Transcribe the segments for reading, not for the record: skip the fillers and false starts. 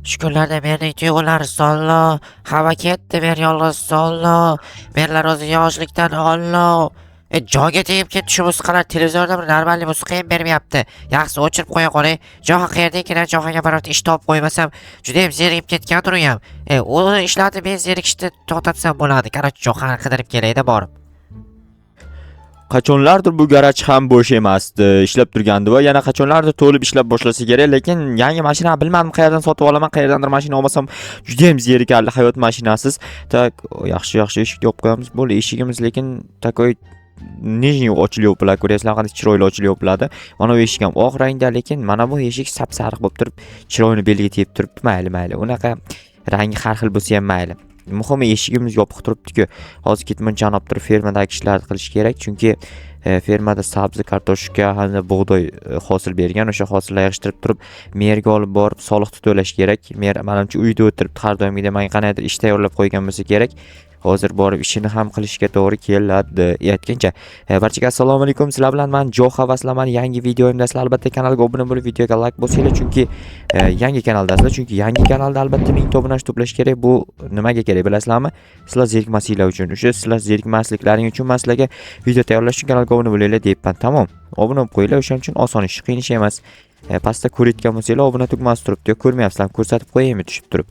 Shu kunlarda mening tuyg'ular sollo, hava ketdi, men yolg'iz sollo, menlar o'zi yoshlikdan ollo. E, joyga tegib ketdi shu musiqalar. Televizorda bir нормальный musiqa ham bermayapti. Yaxshisi, o'chirib qo'ya qolay. Joha qayerda ekan? Johaga birorta ish topib qo'ymasam, judayam zerikib ketgandir u ham. E, uni ishlatib men zerikishni to'xtatsam bo'ladi. Короче, Johani qidirib kelayda borib. Qachonlardir bu garaj ham bo'sh emasdi, ishlab turgandi va yana qachonlardir to'lib ishlab boshlasa kerak, lekin yangi mashina bilmadim qayerdan sotib olaman, qayerdandir mashina olmasam judayam zerikarli hayot mashinasiz. Так, yaxshi, yaxshi, eshikni yopib qo'yamiz. Bo'ldi, eshigimiz lekin такой нежный ochilib yopiladi. Ko'ryapsizlar, qanday chiroyli ochilib yopiladi. Mana bu eshik ham oq rangda, lekin mana bu eshik sap-sariq bo'lib turib, chiroyli belgi tegib turibdi. Mayli, mayli. Unaqa rangi har xil bo'lsa ham mayli. Muhimi, eshigimiz yopiq turibdi-ku. Hozir ketmonchani olib turib fermadagi ishlarni qilish kerak, chunki fermada sabzi, kartoshka hamda bug'doy hosil bergan. O'sha hosillarni yig'ishtirib turib, merga olib borib soliqni to'lash kerak. Mer manimcha uyda o'tiribdi, har doimgidek menga qandaydir ish tayyorlab qo'ygan bo'lsa kerak. Hozir borib ishini ham qilishga to'g'ri keladi. Aytgancha, barchaga assalomu alaykum. Sizlar bilan man Joha va sizlar mani yangi videoimda. Sizlar albatta kanalga obuna bo'lib, videoga like bosinglar, chunki yangi kanaldasizlar. Chunki yangi kanalda albatta 1000 ta obunachi to'plash kerak. Bu nimaga kerak, bilasizlarmi? Sizlar zerikmasliklar uchun. O'sha sizlar zerikmasliklaring uchun man sizlarga video tayyorlash uchun kanalga obuna bo'linglar deyapman. Tamom. Obuna bo'lib qo'yinglar, o'shaning uchun oson ish, qiyin ish emas. Pastda ko'rayotgan bo'lsanglar, obuna tugmasi turibdi. Yo, ko'rmayapsizlarmi? Ko'rsatib qo'yaymi tushib turib?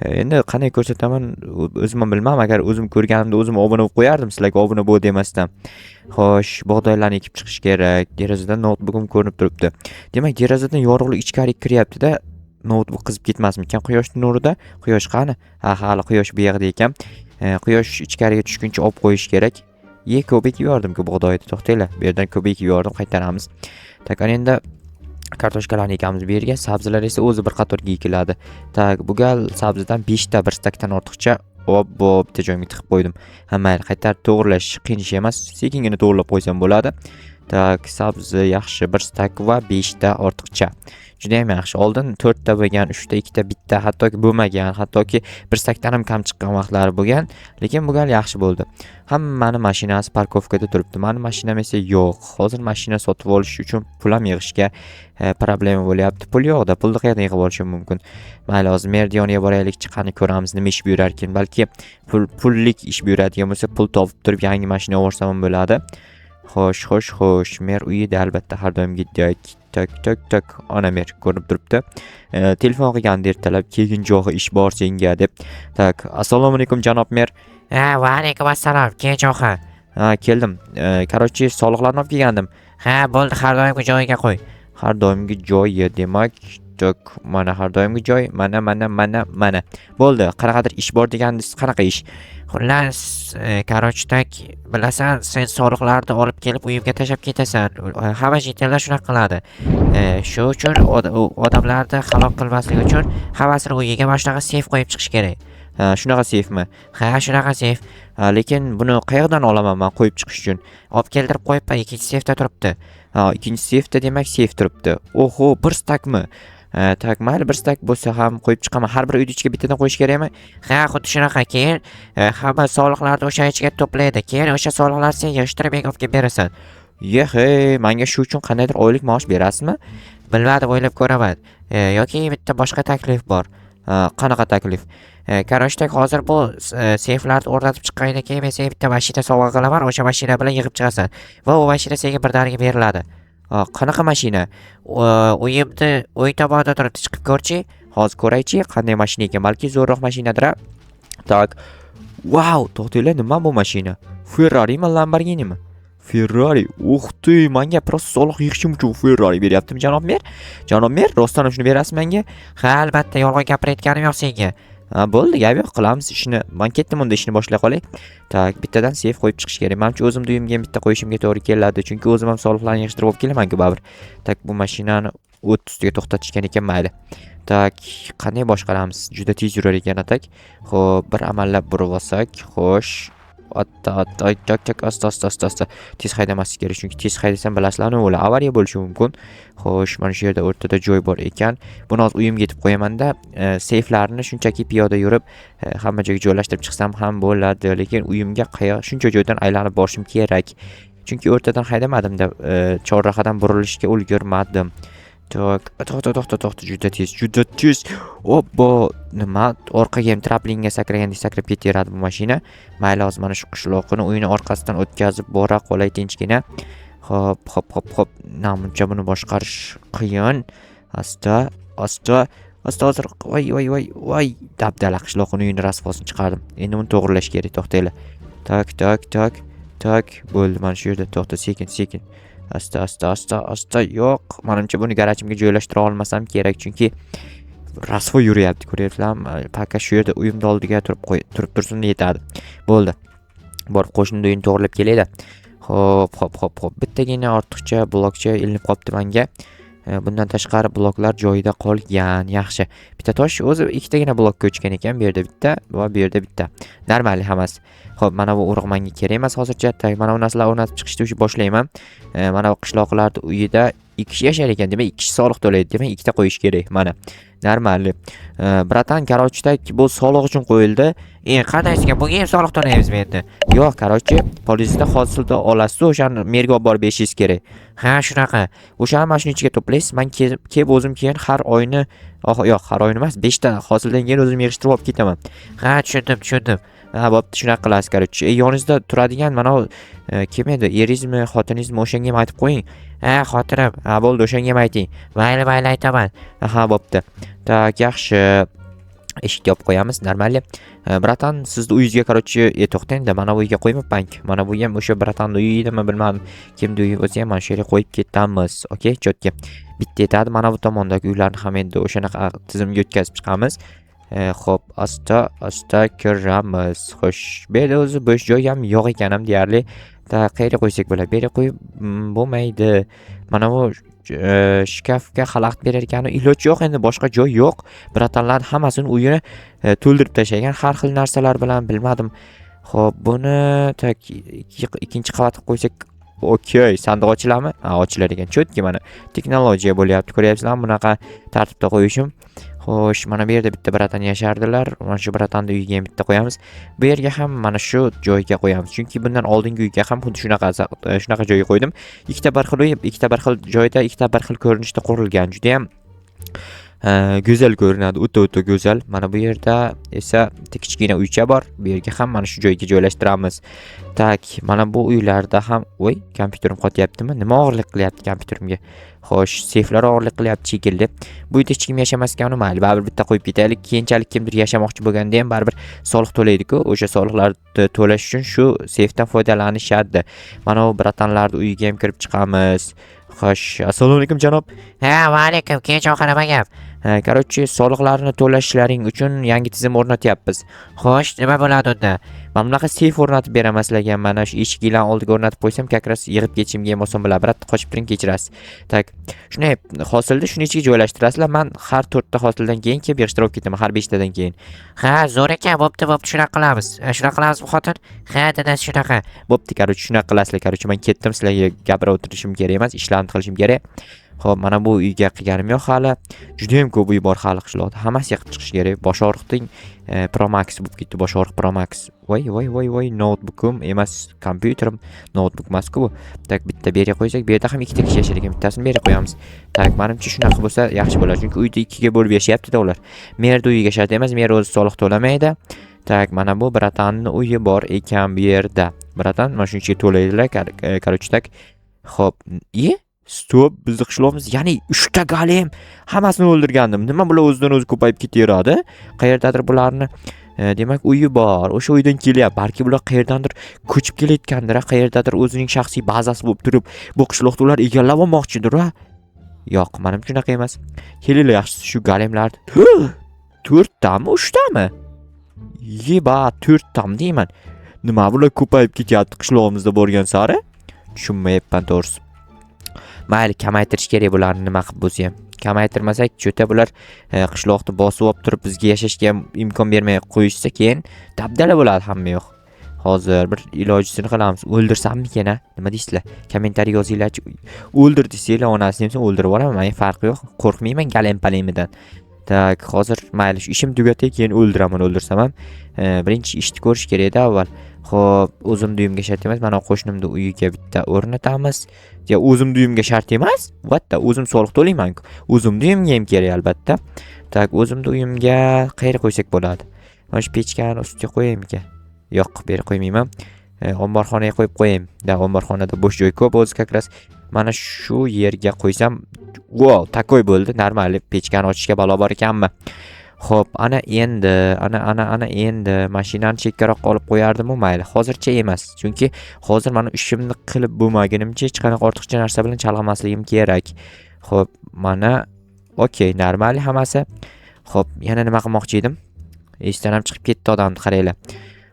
Endi qanday ko'rsataman, o'zim ham bilmam. Agar o'zim ko'rganimda o'zim obuna bo'lib qo'yardim, sizlarga obuna bo'l demasdan. Xo'sh, bug'doylarni ekib chiqish kerak. Derazadan noutbukim ko'rinib turibdi. Demak, derazadan yorug'lik ichkari kiryapti-da. Noutbuk qizib ketmasmikan quyoshning nurida? Quyosh qani? Ha, hali quyosh bu yoqda ekan. Quyosh ichkariga tushguncha olib qo'yish kerak. Ye, ko'p ekib yubordim-ku bug'doyni. To'xtanglar. Bu yerdan ko'p ekib yubordim, qaytaramiz. Так, ana endi kartoshkalarni ekamiz bu yerga. Sabzilar esa o'zi bir qatorga ekiladi. Так, bu gal sabzidan 5 ta, bir stakdan ortiqcha. Obbo, bitta joyimga tiqib qo'ydim. Ha, mayli, qaytarib to'g'irlash qiyin ish emas, sekingina to'g'irlab qo'ysam bo'ladi. Так, sabzi yaxshi, bir stak va 5 ta ortiqcha. Judayam yaxshi. Oldin 4 ta bo'lgan, 3 ta, 2 ta, bitta, hattoki bo'lmagan, hattoki bir stakdan ham kam chiqqan vaqtlari bo'lgan, lekin bu gal yaxshi bo'ldi. Hammani mashinasi парковка da turibdi. Mani mashinam esa yo'q. Hozir mashina sotib olish uchun pul ham yig'ishga problema bo'lyapti. Pul yo'q-da, pulni qayerdan yig'ib olishim mumkin? Mayli, hozir merni yoniga boraylikchi, qani ko'ramiz nima ish buyurarkin. Balki pullik ish buyuradigan bo'lsa, pul topib turib yangi mashina olsam ham bo'ladi. Xo'sh, xo'sh, xo'sh. Mer uyida albatta, har doimgidek. Так, так, так. Ana mer ko'rinib turibdi. Telefon qilgandi ertalab, "Kelgin, Johi, ish bor senga", deb. Так, assalomu alaykum, janob mer. Ha, va alaykum assalom, kel, Joha. Ha, keldim. Короче, soliqlarni olib kelgandim. Ha, bo'ldi, har doimgi joyiga qo'y. Har doimgi joyi, demak, так, mana har doimgi joy, mana, mana, mana, mana. Bo'ldi. Qanaqadir ish bor degandingiz, qanaqa ish? Xullas, короче, так, bilasan, sen soliqlarni olib kelib uyimga tashlab ketasan. Hamma житель lar shunaqa qiladi. Shu uchun odamlarni halok qilmaslik uchun hammasini uyiga mana shunaqa seyf qo'yib chiqish kerak. Ha, shunaqa seyfmi? Ha, shunaqa seyf. Ha, lekin buni qayerdan olaman man qo'yib chiqish uchun? Olib keltirib qo'yibman, ikkinchi seyfda turibdi. Ha, ikkinchi seyfda, demak, seyf turibdi. Oho, bir stakmi? Ha, так, mayli, bir stak bo'lsa ham qo'yib chiqaman. Har bir uyni ichiga bittadan qo'yish kerakmi? Ha, xuddi shunaqa. Keyin hamma soliqlarni o'sha ichiga to'playdi. Keyin o'sha soliqlarni sen yig'ishtirib menga olib kelib berasan. Yehe, menga shu uchun qandaydir oylik maosh berasizmi? Bilmadim, o'ylab ko'raman. Yoki bitta boshqa taklif bor. Ha, qanaqa taklif? Короче, так, hozir bu seyflarni o'rnatib chiqqaningdan keyin men senga bitta mashina sovg'a qilaman. O'sha mashina bilan yig'ib chiqasan. Va u mashina senga birdaniga beriladi. Ha, qanaqa mashina? Uyimni o'ng tomonida turibdi, chiqib ko'rchi. Hozir ko'raychi, qanday mashina ekan. Balki zo'rroq mashinadir-a? Так. Vau, to'xtanglar, nima bu mashina? Ferrarimi, Lamborghinimi? Ferrari. Ух ты, menga просто soliq yig'ishim uchun Ferrari beryaptimi, janob mer? Janob mer, rostdan ham shuni berasizmi menga? Ha, albatta, yolg'on gapirayotganim yo'q senga. Ha, bo'ldi, gap yo'q, qilamiz ishni. Man ketdim unda, ishni boshlay qolay. Так, bittadan seyf qo'yib chiqish kerak. Manimcha, o'zimni uyimga ham bitta qo'yishimga to'g'ri keladi, chunki o'zim ham soliqlarni yig'ishtirib olib kelaman-ku baribir. Так, bu mashinani o't ustiga to'xtatishgan ekan, mayli. Так, qanday boshqaramiz? Juda tez yurar ekan, так. Xo'p, bir amallab burib olsak, xo'sh. Atta, atta, tak, tak, asta, asta, asta, asta. Tez haydamaslik kerak, chunki tez haydasam, bilasizlar, nima bo'ladi? Avariya bo'lishi mumkin. Xo'sh, mana shu yerda o'rtada joy bor ekan. Buni hozir uyimga yetib qo'yamanda, seyflarni shunchaki piyoda yurib, hamma joyga joylashtirib chiqsam ham bo'ladi, lekin uyimga qayoq shuncha joydan aylanib borishim kerak. Chunki o'rtadan haydamadimda, chorrahadan burilishga ulgurmadim. Так, to'xta, to'xta, to'xta, juda tez, juda tez. Obbo, nima, orqaga ham tramplinga sakragandek sakrab ketaveradi bu mashina. Mayli, hozir mana shu qishloqini uyini orqasidan o'tkazib bora qolay tinchgina. Hop, hop, hop, hop. Namuncha buni boshqarish qiyin. Asta, asta, asta hozir. Voy, voy, voy, voy, dabdala qishloqini uyini rasvosini chiqardim. Endi uni to'g'irlash kerak, to'xtanglar. Так, так, так, так, bo'ldi, mana shu yerda to'xta, sekin, sekin. Asta, asta, asta, asta, yo'q. Manimcha buni garajimga joylashtira olmasam kerak, chunki rasvo yuryapti, ko'ryapsizlarmi? Пока shu yerda uyimni oldiga turib qo'y, turib tursin, yetadi. Bo'ldi. Borib qo'shnimni uyini to'g'irlab kelayda. Hop, hop, hop, hop. Bittagina ortiqcha blokcha ilinib qolibdi menga. Bundan tashqari bloklar joyida qolgan. Yaxshi. Bitta tosh o'zi ikkitagina blok ko'chgan ekan. Bu yerda bitta va bu yerda bitta. Нормальный hammasi. Xo'p, mana bu urug' menga kerak emas hozircha. Так, mana bu narsalar o'rnatib chiqishni o'sha boshlayman. Mana bu qishloqlarni uyida ikki kishi yashar ekan, demak ikki kishi soliq to'laydi. Demak ikkita qo'yish kerak. Mana. Нормальный. Братан, короче, так, bu soliq uchun qo'yildi. Qandaysiga bunga ham soliq to'laymizmi endi? Yo'q, короче, polizda hosilda olasiz, o'shani merga olib borib berishingiz kerak. Ha, shunaqa. O'shani mana shuni ichiga to'playsiz. Man kelib o'zim keyin har oyni, oh, yo'q, har oyni emas, 5 ta hosildan keyin o'zim yig'ishtirib olib ketaman. Ha, tushundim, tushundim. Ha, bo'pti, shunaqa qilasiz, короче. Yoningizda turadigan mana u kim edi? Eringizmi, xotiningizmi, o'shanga ham aytib qo'ying. Ha, xotinim. Ha, bo'ldi, o'shanga ham ayting. Mayli, mayli, aytaman. Ha, bo'pti. Так, yaxshi. Eshikni yopib qo'yamiz, нормально. Братан, sizni uyingizga, короче, to'xtang-da, mana bu uyga qo'ymabman-ku. Mana bu ham o'sha братан ni uyi edimi, bilmadim. Kimni uyi bo'lsa ham mana shu yerga qo'yib ketamiz. Okey, чётко. Bitta yetadi. Mana bu tomondagi uylarni ham endi o'shanaqa tizimga o'tkazib chiqamiz. Xo'p, asta, asta kiramiz. Xo'sh, bu yerda o'zi bo'sh joy ham yo'q ekan ham deyarli. Так, qayerga qo'ysak bo'ladi? Bu yerga qo'yib bo'lmaydi. Mana bu shkafga xalaqit berar ekan, iloj yo'q, endi boshqa joy yo'q. Братан lar hammasini uyini to'ldirib tashlagan har xil narsalar bilan, bilmadim. Xo'p, buni так ikkinchi qavat qilib qo'ysak, okey, sandiq ochiladimi? Ha, ochilar ekan. Чётко mana texnologiya bo'lyapti. Ko'ryapsizlarmi bunaqa tartibda qo'yishim? Xo'sh, mana bu yerda bitta братан yashardilar. Mana shu братан ni uyiga ham bitta qo'yamiz. Bu yerga ham mana shu joyga qo'yamiz. Chunki bundan oldingi uyga ham xuddi shunaqa joyga qo'ydim. Ikkita bir xil uy, ikkita bir xil joyda, ikkita bir xil ko'rinishda qurilgan. Juda ham go'zal ko'rinadi, o'ta-o'ta go'zal. Mana bu yerda esa bitta kichkina uycha bor. Bu yerga ham mana shu joyga joylashtiramiz. Так, mana bu uylarda ham, voy, kompyuterim qotyaptimi? Nima og'irlik qilyapti kompyuterimga? Xo'sh, seyflar og'irlik qilyapti shekilli. Bu uyda hech kim yashamas ekan, mayli, baribir bitta qo'yib ketaylik. Keyinchalik kimdir yashamoqchi bo'lganda ham baribir soliq to'laydi-ku. O'sha soliqlarni to'lash uchun shu seyfdan foydalanishadi. Mana bu братан larning uyiga ham kirib chiqamiz. Xo'sh, assalomu alaykum, janob. Ha, va alaykum, Kenjoxon, nima gap? Ha, короче, soliqlarni to'lashlaring uchun yangi tizim o'rnatyapmiz. Xo'sh, nima bo'ladi unda? Mana bunaqa seyf o'rnatib beraman sizlarga. Mana shu eshiginglarni oldiga o'rnatib qo'ysam, как раз yig'ib ketishimga ham oson bo'ladi. Брат, qochib turing, kechirasiz. Так, shunday hosilni shuni ichiga joylashtirasizlar. Man har 4 ta hosildan keyin kelib yig'ishtirib olib ketaman, har 5 tadan keyin. Ha, zo'r ekan, bo'pti, bo'pti, shunaqa qilamiz. Shunaqa qilamizmi, xotin? Ha, dadasi, shunaqa. Bo'pti, короче, shunaqa qilasizlar. Короче, men ketdim, sizlarga gapirib o'tirishim kerak emas, ishlarni qilishim kerak. Xo'p, mana bu uyga qilganim yo'q hali. Juda ham ko'p uy bor hali qishloqda. Hammasi yig'ib chiqish kerak. Bosh og'riqning Pro Max bo'lib ketdi. Bosh og'riq Pro Max. Voy, voy, voy, voy, noutbukim emas, kompyuterim. Noutbuk emas-ku bu. Так, bitta bu yerga qo'ysak, bu yerda ham ikkita kishi yashar ekan. Bittasini bu yerga qo'yamiz. Так, manimcha shunaqa bo'lsa yaxshi bo'ladi. Chunki uyda ikkiga bo'lib yashayapti-da ular. Merni uyiga shart emas, mer o'zi soliq to'lamaydi. Так, mana bu братан ni uyi bor ekan bu yerda. Братан, mana shuni ichiga to'laydilar, короче, так. Xo'p, стоп, bizni qishlog'imiz ya'ni 3 ta golem hammasini o'ldirgandim. Nima bular o'zidan o'zi ko'payib ketaveradi? Qayerdadir bularni demak uyi bor. O'sha uydan kelyapti. Balki bular qayerdandir ko'chib kelayotgandir, qayerdadir o'zining shaxsiy bazasi bo'lib turib, bu qishloqni ular egallab olmoqchidir, a? Yo'q, manimcha unaqa emas. Kelinglar, yaxshisi shu golemlarni. To'rttami, uchtami? Yeba, to'rttami deyman. Nima bular ko'payib ketyapti qishlog'imizda borgan sari? Tushunmayapman to'g'risi. Mayli, kamaytirish kerak bularni nima qilib bo'lsa ham. Kamaytirmasak, чё-то bular qishloqni bosib olib turib bizga yashashga ham imkon bermay qo'yishsa, keyin dabdala bo'ladi hamma yoq. Hozir bir ilojisini qilamiz. O'ldirsammikin, a? Nima deysizlar? Kommentariy yozinglarchi. O'ldir desanglar, onasini yemsa o'ldirib yuboraman. Menga farqi yo'q. Qo'rqmayman golem palemidan. Так, hozir mayli, shu ishim tugatay, keyin o'ldiraman, o'ldirsam ham. Birinchi ishni ko'rish kerak-da avval. Xo'p, o'zimni uyimga shart emas, mana qo'shnimni uyiga bitta o'rnatamiz. Ya o'zimni uyimga shart emas? What the? O'zim soliq to'layman-ku. O'zimni uyimga ham kerak albatta. Так, o'zimni uyimga qayerga qo'ysak bo'ladi? Mana shu pechkani ustiga qo'yaymikan? Yo'q, bu yerga qo'ymayman. Omborxonaga qo'yib qo'yayim. Да, omborxonada bo'sh joy ko'p o'zi как раз. Mana shu yerga qo'ysam, wow, такой bo'ldi. Нормально, pechkani ochishga balo bor ekanmi? Xo'p, ana endi, ana ana ana endi mashinani chekkaroqqa olib qo'yardim-u, mayli, hozircha emas. Chunki hozir mani ishimni qilib bo'lmagunimcha hech qanaqa ortiqcha narsa bilan chalg'imasligim kerak. Xo'p, mana okey, нормально hammasi. Xo'p, yana nima qilmoqchi edim? Esdan ham chiqib ketdi odamni, qaranglar.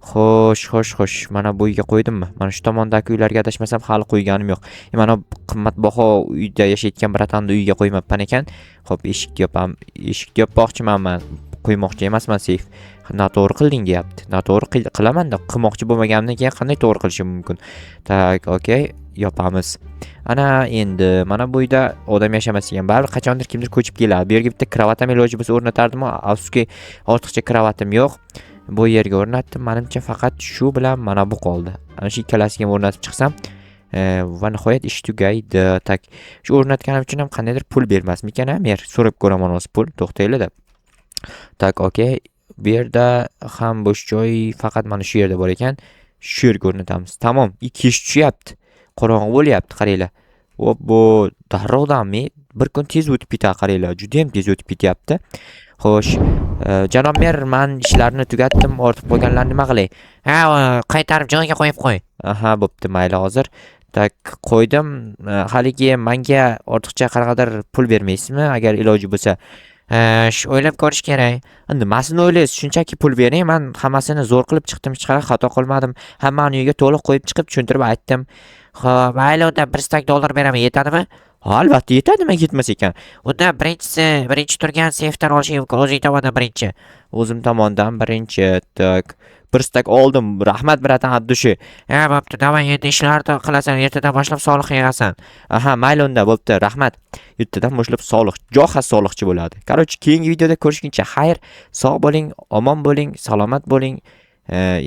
Xo'sh, xo'sh, xo'sh, mana bu uyga qo'ydimmi? Mana shu tomondagi uylarga adashmasam hali qo'yganim yo'q. Mana qimmatbaho uyda yashayotgan братан ni uyiga qo'ymabman ekan. Xo'p, eshikni yopam, eshikni yopmoqchiman man. Qo'ymoqchi emasman seyf. Noto'g'ri qilding deyapti. Noto'g'ri qilaman-da, qilmoqchi bo'lmaganimdan keyin qanday to'g'ri qilishim mumkin? Так, okey, yopamiz. Ana endi mana bu uyda odam yashamas ekan. Baribir qachondir kimdir ko'chib keladi. Bu yerga bitta kravat ham iloji bo'lsa o'rnatardim. Afsuski, ortiqcha kravatim yo'q. Bu yerga o'rnatdim. Manimcha faqat shu bilan mana bu qoldi. Ana shu ikkalasiga ham o'rnatib chiqsam, va nihoyat ish tugaydi. Так, shu o'rnatganim uchun ham qandaydir pul bermasmikan, a? Mer so'rab ko'raman hozir pul. To'xtanglar-da. Так, okey. Bu yerda ham bo'sh joy faqat mana shu yerda bor ekan. Shu yerga o'rnatamiz. Tamom, kech tushyapti. Qorong'i bo'lyapti, qaranglar. Hop, bu darrovdanmi? Bir kun tez o'tib ketadi, qaranglar. Juda ham tez o'tib ketyapti. Xo'sh, janob mer, man ishlarni tugatdim, ortib qolganlarni nima qilay? Ha, qaytarib joyiga qo'yib qo'y. Aha, bo'pti, mayli hozir. Так, qo'ydim. Haligi menga ortiqcha qanaqadir pul bermaysizmi, agar iloji bo'lsa? Shu o'ylab ko'rish kerak. Nimasini o'ylaysiz? Shunchaki pul bering, man hammasini zo'r qilib chiqdim, hech qanaqa xato qilmadim. Hammani uyiga to'liq qo'yib chiqib tushuntirib aytdim. Xo'p, mayli, unda 1 stak dollar beraman, yetadimi? Ha, albatta yetadi, nimaga yetmas ekan? Unda birinchisi, birinchi turgan seyfdan olishing mumkin, o'zing tomondan birinchi. O'zim tomondan birinchi, так. 1 stak oldim. Rahmat, братан, от души. Ha, bo'pti, давай endi ishlarni qilasan, ertadan boshlab soliq yig'asan. Aha, mayli unda, bo'pti, rahmat. Ertadan boshlab soliq, joha soliqchi bo'ladi. Короче, keyingi videoda ko'rishguncha xayr, sog' bo'ling, omon bo'ling, salomat bo'ling,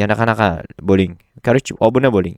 yana qanaqa bo'ling. Короче, obuna bo'ling.